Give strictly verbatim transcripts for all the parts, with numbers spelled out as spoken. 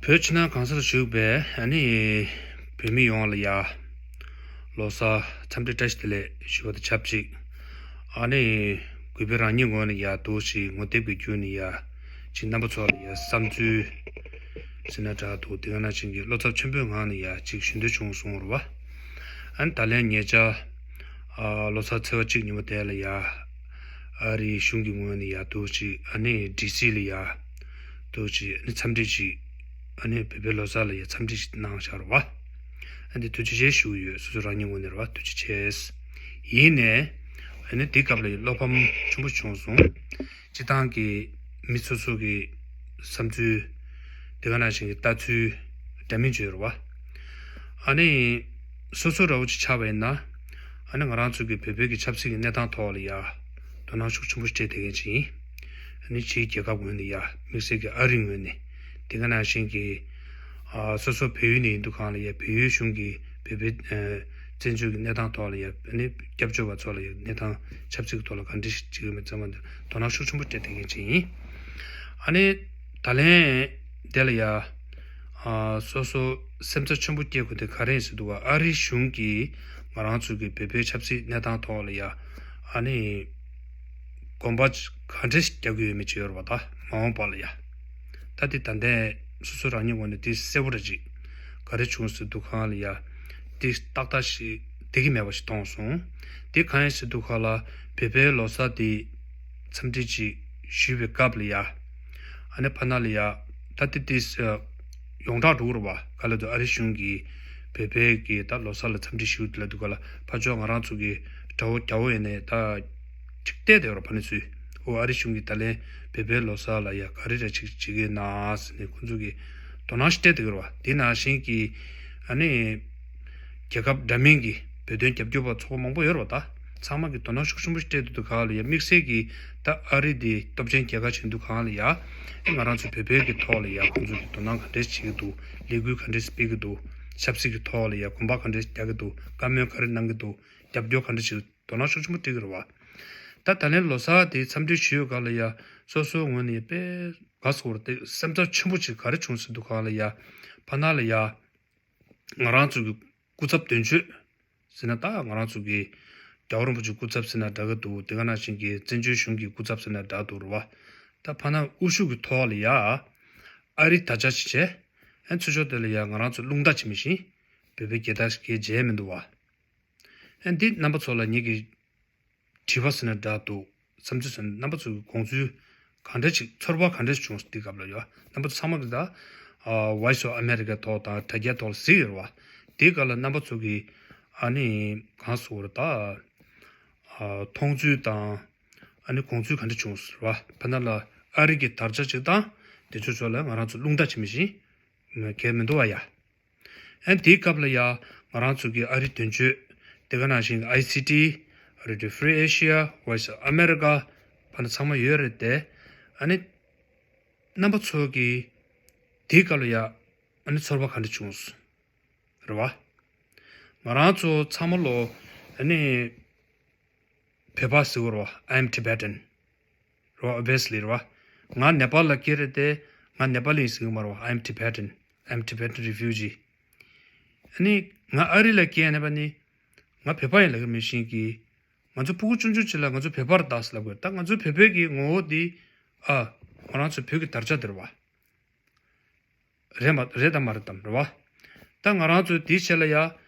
བོད་ཕྱི་ནང་གང་སར་བཞུགས་པའི་ཨ་ནི་བོད་མི་ཡོངས་ལ་ཡ། ལོ་གསར་འཚམས་འདྲི་བཀྲ་ཤིས་བདེ་ལེགས་ཞུ་བ་དང་ཆབས་ཅིག་ཨ་ནི་གུས་པས་རང་ཉིད་ངོས་ནས་ཡ་འདུག་ཅིག་ངོ་དེབ་ཀྱི་བརྒྱུད་ནས་ཡ། ཅིག་རྣམ་པ་ཚོ་ལ་ཡ་བསམ་ཚུལ་ཟེར་ན་འདྲ་འདུག་དེ་ག་ནང་བཞིན་གྱི་བློ་འཚབ་ཆེན་པོའི་ངང་ནས་ཡ་ཅིག་ཞུ་འདོད་བྱུང་སོང་རེད་བ། ཨ་ནི་ད་ལན་ཉེ་ཆར། ཨ། ལོ་གསར་ཚེས་པ་གཅིག་ཉིན་མོ་དེ་ལ་ཡ། ཨ་རིའི་གཞུང་གི་ངོས་ནས་ཡ་འདུག་ཅིག་ཨ་ནི་ཌི་སི་ལ་ཡ། འདུག་ཅིག་ཨ་ནི་འཚམས་འདྲི་ཅིག་ཨ་ནི་བོད་པའི་ལོ་གསར་ལ་ཡ་འཚམས་འདྲི་ཅིག་གནང་བཞག་རེད་བ། ཨ་ནི་ཐུགས་རྗེ་ཆེ་ཞུ་གི་ཡོད། སོ་སོ་རང་ཉིད་ངོས་ནས་རེད་བ། ཐུགས་རྗེ་ཆེ། ཡིན་ནའི། ཨ་ནི་དེ་སྐབས་ལ་ཡ་བློ་ཕམ་ཆེན་པོ་བྱུང་སོང་། སྤྱི་བཏང་གི་མི་སོ་སོ་གི་བསམ་ཚུལ། དེ་ག་ནང་བཞིན་གྱི་ལྟ་ཚུལ་འདྲ་མིན་བརྗོད་རེད་བ། ཨ་ནི། སོ་སོ་འདྲ་བོ་ཅིག་ཆགས་པ་ཡིན་ན། ཨ་ནི་ང་རང་ཚོ་གི་བོད་པའི་གི་ཆབ་སྲིད་ཀྱི་གནས་སྟངས་ཐོག་ལ་ཡ། དོ་སྣང་ཤུགས་ཆེན་པོ་སྤྲད་བསྡད་མཁན་ཅིག་ཡིན། ཨ་ནི་ཕྱིའི་རྒྱལ་ཁབ་ངོས་ནས་ཡ། དམིགས་བསལ་གྱི་ཨ་རི་ངོས་ནས། དེ་ག་ནང་བཞིན་གྱི། ཨ། སོ་སོ་བལ་ཡུལ་ནས་ཡིན་དུས་གང་ལ་ཡ་བལ་ཡུལ་གཞུང་གི་བོད་པའི། ཨ། བཙན་བྱོལ་གྱི་གནས་སྟངས་ཐོག་ལ་ཡ། ཨ་ནི་སྐྱབས་བཅོལ་བ་ཚོ་ལ་ཡ་གནས་སྟངས་ཆབ་སྲིད་ཀྱི་ཐོག་ལ་ག་འདྲ་ཞིག་བྱེད་ཀྱི་ཡོད་མེད་ཚང་མ་དོ་སྣང་ཤུགས་ཆེན་པོ་སྤྲད་བསྡད་མཁན་ཅིག་ཡིན། ཨ་ནི། ད་ལན་དེ་ལ་ཡ། ཨ། སོ་སོ་སེམས་འཚབ་ཆེན་པོ་སྐྱེ་དགོས་དེ་ག་རེ་ཡིན་ཟེར་དུས་ཨ་རི་གཞུང་གིས་ང་རང་ཚོ་གི་བོད་པའི་ཆབ་སྲིད་གནས་སྟངས་ཐོག་ལ་ཡ། ཨ་ནི། གོམ་པ་ག་འདྲ་ཞིག་རྒྱག་གི་ཡོད་མེད་ཅིག་ཡོད་རེད་པ། ད་མ་འོངས་པ་ལ་ཡ། ད་དེ་ད་ལྟའི་སོ་སོ་རང་ཉིད་ངོས་ནས་དེ་གསལ་པོ་རེ་ཅིག་ག་རེ་བྱུང་ཟེར་དུས་གང་ལ་ཡ། དེ་ཏག་ཏག་ཞིག་བསྡད་ཀྱི་མེད་པ་ཞིག་མཐོང་སོང་། དེ་གང་ཡིན་ཟེར་དུས་ག་ལ་བོད་པའི་ལོ་གསར་དེ་འཚམས་འདྲི་ཅིག་ཞུས་པའི་སྐབས་ལ་ཡ། ཨ་ནི་ཕ་ན་ལ་ཡ། ད་དེ་དེ་ཡོངས་གྲགས་འགྲོ་གི་རེད་བ། ག་ལ་དུ་ཨ་རི་གཞུང་གིས་བོད་པའི་གི་ད་ལོ་གསར་ལ་འཚམས་འདྲི་ཞུ་དེ་ལ་དུ་ག་ལ་ཕ་ཕྱོགས་ང་རང་ཚོ་གི་དགྲ་བོ་རྒྱ་བོ་ཡིན་ནའི་ད། ཅིག་བལྟས་བསྡད་ཡོད་རེད་ཕ་ནི་ཚོས། ཨོ་ཨ་རི་གཞུང་གིས་ད་ལན་བོད་པའི་ལོ་གསར་ལ་ཡ་ག་རེ་རེ་ཅིག་བྱེད་ཀྱི་ན་ཟེར་ནས་ཁོང་ཚོ་གིས་དོ་སྣང་ཞིག་སྤྲད་བསྡད་ཀྱི་རེད་བ། དེ་ནང་བཞིན་གྱི་ཨ་ནི་རྒྱལ་ཁབ་འདྲ་མིན་གྱི་བོད་དོན་རྒྱབ་སྐྱོར་བ་ཚོགས་པ་མང་པོ་ཡོད་རེད་བ། ད་ཚང་མ་གིས་དོ་སྣང་ཤུགས་ཆེན་པོ་ཞིག་སྤྲད་བསྡད་འདུག་ག་ལ་ཡ་དམིགས་བསལ་གྱི་ད་ཨ་རི་དེ་སྟོབས་ཆེན་རྒྱལ་ཁབ་ཅིག་འདུག་ག་ལ་ཡ། ང་རང་ཚོ་བོད་པའི་གི་ཐོག་ལ་ཡ་ཁོང་ཚོ་གིས་དོ་སྣང་ག་འདྲས་བྱེད་ཀྱི་འདུག་ལས་འགུལ་ག་འདྲས་སྤེལ་གྱི་འདུག་ཆབ་སྲིད་ཀྱི་ཐོག་ལ་ཡ་གོམ་པ་ག་འདྲས་རྒྱག་གི་འདུག་བཀའ་མོལ་ག་རེ་གནང་གི་འདུག་རྒྱབ་སྐྱོར་ག་འདྲ་བྱེད། དོ་སྣང་ཤུགས་ཆེན་པོ་སྤྲད་ཀྱི་རེད་བ། ད་ད་ལན་ལོ་གསར་དེ་འཚམས་འདྲི་ཞུས་སྒང་ལ་ཡ་སོ་སོའི་ངོས་ནས་དཔེ་དགའ་སོང་བ་རེད་དེ། སེམས་འཚབ་ཆེན་པོ་ཅིག་ག་རེ་བྱུང་ཟེར་དུས་སྒང་ལ་ཡ། ཕ་ན་ལ་ཡ། ང་རང་ཚོ་གི་སྐུ་ཚབ་དོན་གཅོད་ཟེར་ན་ད་ང་རང་ཚོ་གི་རྒྱལ་བ་རིན་པོ་ཆེའི་སྐུ་ཚབ་ཟེར་ན་འདྲ་གི་འདུག་དེ་ག་ནང་བཞིན་གྱི་བཙན་བྱོལ་གཞུང་གི་སྐུ་ཚབ་ཟེར་ན་འདྲ་འདུག་རེད་བ། ད་ཕ་ན་དབུ་བཞུགས་ཀྱི་ཐོག་ལ་ཡ། ཨ་རི་དར་ཆ་ཅིག་བྱས། ཨ་ཚུར་ཕྱོགས་དེ་ལ་ཡ་ང་རང་ཚོ་རླུང་རྟ་ཇི་མ་བཞིན་བོད་པའི་རྒྱལ་དར་ཞིག་མཇལ་མི་འདུག་བ། ཨ་འདི་རྣམ་པ་ཚོ་ལ་ངེད་ཀྱི་དྲི་བ་ཟེར་ན་འདྲ་འདུག་བསམ་ཚུལ་ཟེར་ན་རྣམ་པ་ཚོ་གི་དགོངས་ཚུལ་ག་འདྲ་ཅིག་ཚོར་བ་ག་འདྲ་ཅིག་བྱུང་སོང་འདི་སྐབས་ལ་ཡོད། རྣམ་པ་ཚོ་ཚང་མ་གི་ད་ཨ་Voice of America་ཐོག་དང་དྲ་རྒྱའི་ཐོག་ལ་གཟིགས་ཡོད་རེད་བ། དེའི་སྐབས་ལ་རྣམ་པ་ཚོ་གི་ཨ་ནི་གང་ཟེར་དགོས་རེད་ད། ཨ་མཐོང་ཚུལ་དང་ཨ་ནི་དགོངས་ཚུལ་ག་འདྲ་བྱུང་སོང་རེད་བ། ཕ་ན་ལ་ཨ་རི་གི་དར་ཆ་ཅིག་དང་དེ་ཚོ་ཚོ་ལ་ང་རང་ཚོ་རླུང་རྟ་ཇི་མ་བཞིན་གས་མི་འདུག་བ་ཡ། ཨ་དེའི་སྐབས་ལ་ཡ་ང་རང་ཚོ་གི་ཨ་རི་དོན་གཅོད་དེ་ག་ནང་བཞིན་ཨའི་སི་ཊི། Radio Free Asia། Voice of America། ཕ་ན་ཚང་མ་ཡོད་རེད་དེ། ཨ་ནི་རྣམ་པ་ཚོ་གི་དེའི་སྐབས་ལ་ཡ་ཨ་ནི་ཚོར་བ་ག་འདྲ་བྱུང་སོང་རེད་བ། ང་རང་ཚོ་ཚང་མ་ལོ་ཨ་ནི་བོད་པ་ཟེར་གི་རེད་བ། I am Tibetan། རེད་བ། Obviously་རེད་བ། ང་ནེ་པཱལ་ལ་སྐྱེས་རེད་དེ། ང་ནེ་པཱལ་ཡིན་ཟེར་གི་མ་རེད་བ། I am Tibetan། I am Tibetan refugee། ཨ་ནི་ང་ཨ་རི་ལ་སྐྱེས་ནས་པ་ནི། ང་བོད་པ་ཡིན་ལབ་གི་མི་ཤེས་གི། ང་ཚོ་ཕྲུ་གུ་ཆུང་ཆུང་ཅིག་ལ་ང་ཚོ་བོད་པ་རེད་ད་ཟེར་ལབ་དགོས། ད་ང་ཚོ་བོད་པའི་གི་ངོ་བོ་འདི། ཨ། ང་རང་ཚོ་བོད་ཀྱི་དར་ཆ་འདི་རེད་བ། རེད་མ་རེད་དམ་མ་རེད་དམ་རེད་བ། ད་ང་རང་ཚོ་དེའི་ཆེད་ལ་ཡ།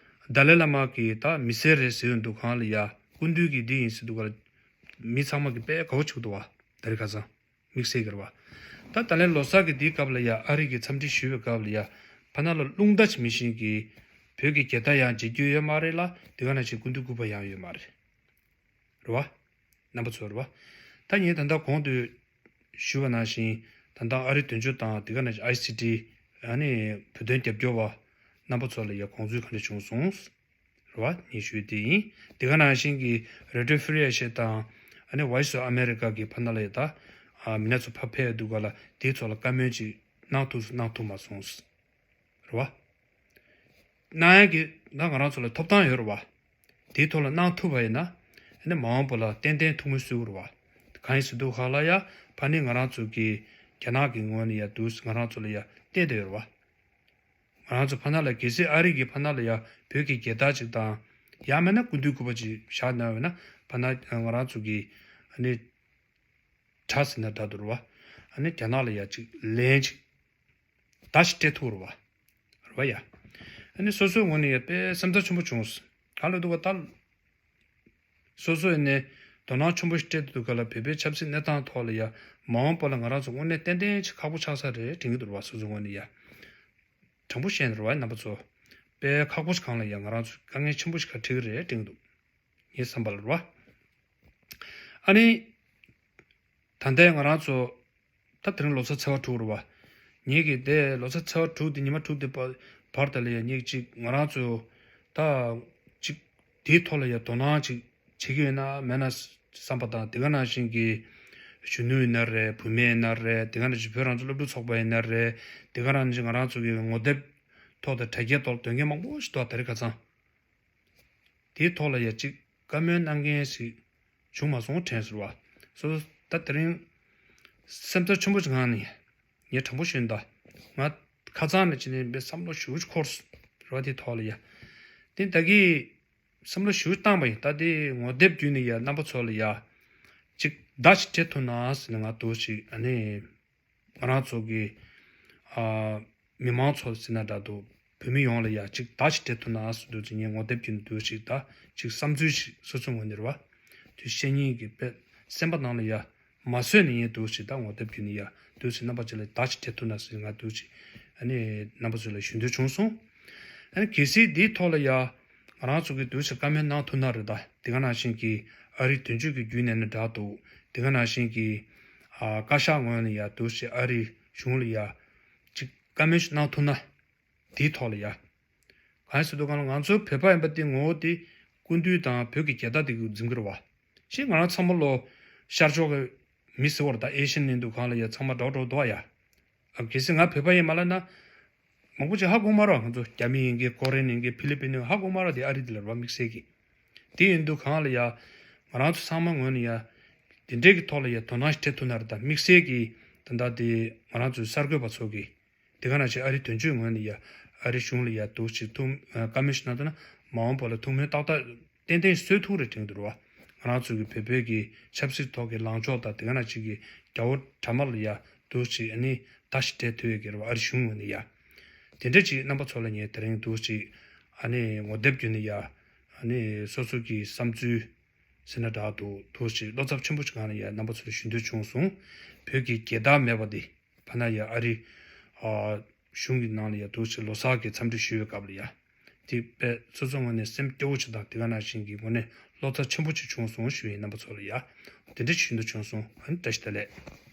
ཏཱ་ལའི་བླ་མ་གིས་ད་མི་སེར་རེད་ཟེར་ཡོང་དུས་སྒང་ལ་ཡ། སྐུ་མདུན་གྱིས་འདི་ཡིན་ཟེར་དུས་སྒང་ལ། མི་ཚང་མ་གིས་དཔེ་དགའ་བོ་བྱེད་ཀྱི་འདུག་བ། ད་རེས་ཁ་སང་། དམིགས་བསལ་གྱི་རེད་བ། ད་ཏཱ་ལའི་ལོ་གསར་གྱི་དེའི་སྐབས་ལ་ཡ་ཨ་རི་གི་འཚམས་འདྲི་ཞུས་པའི་སྐབས་ལ་ཡ། ཕ་ན་ལ་རླུང་རྟ་ཇི་མ་བཞིན་གྱི། བོད་ཀྱི་རྒྱལ་དར་ཡང་མཇལ་རྒྱུ་ཡོད་མ་རེད་ལ། དེ་ག་ནང་བཞིན་སྐུ་མདུན་སྐུ་པར་ཡང་ཡོད་མ་རེད། རེད་བ། རྣམ་པ་ཚོ་རེད་བ། ད་ངས་ད་ལྟ་གོང་དུ་ཞུས་པ་ནང་བཞིན། ད་ལྟ་ཨ་རི་དོན་གཅོད་དང་དེ་ག་ནང་བཞིན་ཨའི་སི་ཊི། ཨ་ནི་བོད་དོན་རྒྱབ་སྐྱོར་བ་རྣམ་པ་ཚོ་ལ་ཡ་དགོངས་ཚུལ་ག་འདྲ་བྱུང་སོང་། རེད་བ། ངས་ཞུས་དེ་ཡིན། དེ་ག་ནང་བཞིན་གྱི་Radio Free Asia་དང་། ཨ་ནི་Voice of America་གི་ཕ་ན་ལ་ཡ་ད། ཨ་མི་སྣ་ཚོ་ཕར་ཕེབས་འདུག་ག་ལ་དེའི་ཐོག་ལ་བཀའ་མོལ་ཅིག་གནང་ཐུབ་སོང་གནང་ཐུབ་མ་སོང་། རེད་བ། གནང་ཡག་གི་ད་ང་རང་ཚོ་ལ་ཐོབ་ཐང་ཡོད་རེད་བ། དེའི་ཐོག་ལ་གནང་ཐུབ་པ་ཡིན་ན། ཨ་ནི་མ་འོངས་པ་ལ་ཏན་ཏན་ཐུགས་སྨོན་གསོས་ཀྱི་རེད་བ། གང་ཡིན་ཟེར་དུས་སྒང་ལ་ཡ། ཕ་ནི་ང་རང་ཚོ་གི་རྒྱ་ནག་གི་ངོས་ནས་ཡ་འདུག་ང་རང་ཚོ་ལ་ཡ་བལྟས་བསྡད་ཡོད་རེད་བ། ང་རང་ཚོ་ཕ་ན་ལ་གལ་སྲིད་ཨ་རི་གི་ཕ་ན་ལ་ཡ་བོད་ཀྱི་རྒྱལ་དར་ཅིག་དང་། ཡང་མིན་ན་སྐུ་མདུན་སྐུ་པར་ཅིག་བཞག་གནང་བས་ན། ཕ་ན་ང་རང་ཚོ་གི་ཨ་ནི་གྲྭ་ཟེར་ན་འདྲ་འདུག་རེད་བ། ཨ་ནི་རྒྱ་ནག་ལ་ཡ་ཅིག་ལན་ཅིག་བརྡ་ཞིག་སྤྲད་ཐུབ་རེད་བ། རེད་བ་ཡ། ཨ་ནི་སོ་སོའི་ངོས་ནས་ཡ་དཔེ་སེམས་ཚབས་ཆེན་པོ་བྱུང་། ག་ལ་འདུག་བ་ད། སོ་སོ་ཡིན་ནའི་དོ་སྣང་ཆེན་པོ་ཞིག་སྤྲད་དུས་ག་ལ་བོད་པའི་ཆབ་སྲིད་གནས་སྟངས་ཐོག་ལ་ཡ་མ་འོངས་པ་ལ་ང་རང་ཚོ་དངོས་གནས་ཏན་ཏན་ཅིག་ཁག་པོ་ཆགས་ས་རེད་དྲན་གྱི་འདུག་རེད་བ། སོ་སོའི་ངོས་ནས་ཡ། དྲང་པོ་བཤད་ན་རེད་བ་རྣམ་པ་ཚོ། དཔེ་ཁག་པོ་ཞིག་སྒང་ལ་ཡ་ང་རང་ཚོ་དཀའ་ངལ་ཆེན་པོ་ཞིག་ག་འཕྲད་ཀྱི་རེད་དྲན་གྱི་འདུག་ངའི་བསམ་པ་ལ་རེད་བ། ཨ་ནི། ད་ལྟའི་ང་རང་ཚོ་ད་དེ་རིང་ལོ་གསར་ཚེས་པ་དྲུག་རེད་བ། ངེད་ཀྱིས་དེ་ལོ་གསར་ཚེས་པ་དྲུག་དེ་ཉི་མ་དྲུག་དེ་བར་བར་དུ་ལ་ཡ་ངེད་ཅིག་ང་རང་ཚོ་ད་ཅིག་དེའི་ཐོག་ལ་ཡ་དོ་སྣང་ཅིག་བྱེད་ཀྱི་ཡོད་ན་མེད་ན་བསམ་པ་དང་། དེ་ག་ནང་བཞིན་གྱི་གཞོན་ནུ་ཡིན་ན་རེད། བུད་མེད་ཡིན་ན་རེད། དེ་ག་ནང་བཞིན་བོད་རང་བཙན་སློབ་ཕྲུག་ཚོགས་པ་ཡིན་ན་རེད། དེ་ག་ནང་བཞིན་ང་རང་ཚོ་གི་ངོ་དེབ་ཐོག་དང་དྲ་རྒྱའི་ཐོག་ལ་འདོན་མཁན་མང་པོ་ཞིག་འདུག་ད་རེས་ཁ་སང་། དེའི་ཐོག་ལ་ཡ་གཅིག་བཀའ་མོལ་གནང་མཁན་ཞིག་བྱུང་མ་སོང་དྲན་སོང་བ། སོ་སོ་ད་དེ་རིང་སེམས་ཚོར་ཆེན་པོ་ཞིག་ངང་ནས་ངས་དྲང་པོ་ཞུས་ན། ད་ང་ཁ་སང་ནས་ཅི་ནས་དཔེ་བསམ་བློ་ཞེ་པོ་ཅིག་འཁོར་སོང་རེད་བ། དེའི་ཐོག་ལ་ཡ། དེ་ད་གིན་བསམ་བློ་ཞེ་པོ་བཏང་པ་ཡིན། ད་དེ་ངོ་དེབ་བརྒྱུད་ནས་ཡ་རྣམ་པ་ཚོ་ལ་ཡ་གཅིག་བརྡ་ཞིག་སྤྲད་ཐུབ་ན་ཟེར་ནས་ང་འདུག་ཅིག་ཨ་ནི། ང་རང་ཚོ་གི་ཨ་མི་མང་ཚོ་ཟེར་ན་འདྲ་འདུག་བོད་མི་ཡོངས་ལ་ཡ་གཅིག་བརྡ་ཞིག་སྤྲད་ཐུབ་ན་ཟེར་འདུག་ཅིག་ངས་ངོ་དེབ་བརྒྱུད་ནས་འདུག་ཅིག་ད་ཅིག་བསམ་ཚུལ་ཞིག་སོ་སོའི་ངོས་ནས་རེད་བ། དུས་བཤེས་གཉེན་གྱི་དཔེ་སེམས་པ་ནང་ལ་ཡ་མ་བཟོད་ནས་ངས་འདུག་ཅིག་ད་ངོ་དེབ་བརྒྱུད་ནས་ཡ་འདུག་ཅིག་རྣམ་པ་ཚོ་ལ་བརྡ་ཞིག་སྤྲད་ཐུབ་ན་ཟེར་ང་འདུག་ཅིག་ཨ་ནི་རྣམ་པ་ཚོ་ལ་ཞུ་འདོད་བྱུང་སོང་། ཨ་ནི་གལ་སྲིད་འདིའི་ཐོག་ལ་ཡ་ང་རང་ཚོ་གི་འདུག་ཅིག་བཀའ་མོལ་གནང་ཐུབ་ན་རེད། ད་དེ་ག་ནང་བཞིན་གྱི་ཨ་རིའི་དོན་གཅོད་ཀྱི་བརྒྱུད་ནས་ནི་འདྲ་འདུག་དེ་ག་ནང་བཞིན་གྱི་ཨ་བཀའ་ཤག་ངོས་ནས་ཡ་འདུག་ཅིག་ཨ་རིའི་གཞུང་ལ་ཡ་ཅིག་བཀའ་མོལ་ཞིག་གནང་ཐུབ་ན། དེའི་ཐོག་ལ་ཡ། གང་ཡིན་ཟེར་དུས་གང་ལ་ང་ཚོ་བོད་པ་ཡིན་པ་དེ་ངོ་བོ་དེ་སྐུ་མདུན་དང་བོད་ཀྱི་རྒྱལ་དར་དེ་གི་འཛིན་གྱི་རེད་བ། ཞེས་ང་རང་ཚང་མ་ལོ་ཤར་ཕྱོགས་ཀྱི་མི་ཟེར་བ་རེད། ད་ཨེ་ཤི་ཡན་ཡིན་དུས་གང་ལ་ཡ་ཚང་མ་འདྲ་འདྲ་འདུག་ཡ། ཨ་གལ་སྲིད་ང་བོད་པ་ཡིན་མ་ལབ་ན། མང་པོ་ཅིག་ཧ་གོ་མ་རེད། ང་ཚོ་རྒྱ་མི་ཡིན་གྱི་ཀོ་རི་ཡན་ཡིན་གྱི་ཕི་ལི་པིན་ཡིན་ཧ་གོ་མ་རེད། དེ་ཨ་རི་དེ་ལ་རེད་བ་དམིགས་བསལ་གྱི། དེ་ཡིན་དུས་གང་ལ་ཡ། ང་རང་ཚོ་ཚང་མ་ངོས་ནས་ཡ། དེ་འདྲའི་གི་ཐོག་ལ་ཡ་དོ་སྣང་ཞིག་སྤྲད་ཐུབ་ན་རེད། ད་དམིགས་བསལ་གྱི་ད་ལྟ་དེ་ང་རང་ཚོའི་གསར་འགོད་པ་ཚོ་གི། དེ་ག་ནང་བཞིན་ཨ་རིའི་དོན་གཅོད་ངོས་ནས་ཡ། ཨ་རིའི་གཞུང་ལ་ཡ་འདུག་ཅིག་ཐུགས་བཀའ་མོལ་ཞིག་གནང་ཐུབ་ན་མ་འོངས་པ་ལ་ཐུགས་སྨོན་ཏག་ཏག་ཏན་ཏན་བཟོ་ཐུབ་རེད་དྲན་གྱི་འདུག་རེད་བ། ང་རང་ཚོ་གི་བོད་བོད་ཀྱི་ཆབ་སྲིད་ཐོག་གི་ལངས་ཕྱོགས་དང་དེ་ག་ནང་བཞིན་གྱི་རྒྱལ་བ་དྲ་དམར་ལ་ཡ་འདུག་ཅིག་ཨ་ནི་བརྡ་ཞིག་སྤྲད་ཐུབ་ཡོད་ཀྱི་རེད་བ། ཨ་རིའི་གཞུང་ངོས་ནས་ཡ། དེ་འདྲ་ཅིག་རྣམ་པ་ཚོ་ལ་ངས་དེ་རིང་འདུག་ཅིག་ཨ་ནི་ངོ་དེབ་བརྒྱུད་ནས་ཡ། ཨ་ནི་སོ་སོ་གི་བསམ་ཚུལ་ཟེར་ན་འདྲ་འདུག་འདུག་ཅིག་བློ་འཚབ་ཆེན་པོ་ཞིག་སྒང་ལ་ཡ་རྣམ་པ་ཚོ་ལ་ཞུ་འདོད་བྱུང་སོང་། བོད་ཀྱི་རྒྱལ་དར་མེད་པ་དེ། ཕ་ན་ཡ་ཨ་རི། ཨ། གཞུང་གི་ནང་ལ་ཡ་འདུག་ཅིག་ལོ་གསར་གྱི་འཚམས་འདྲི་ཞུ་བའི་སྐབས་ལ་ཡ། དེ་དཔེ་སོ་སོ་ངོས་ནས་སེམས་སྐྱོ་བོ་ཅིག་དང་དེ་ག་ནང་བཞིན་གྱི་ངོས་ནས་བློ་འཚབ་ཆེན་པོ་ཅིག་བྱུང་སོང་ཞུ་ཡིན། རྣམ་པ་ཚོ་ལ་ཡ། དེ་འདྲ་ཞུ་འདོད་བྱུང་སོང་། ཨ་ནི་བཀྲ་ཤིས་བདེ་ལེགས།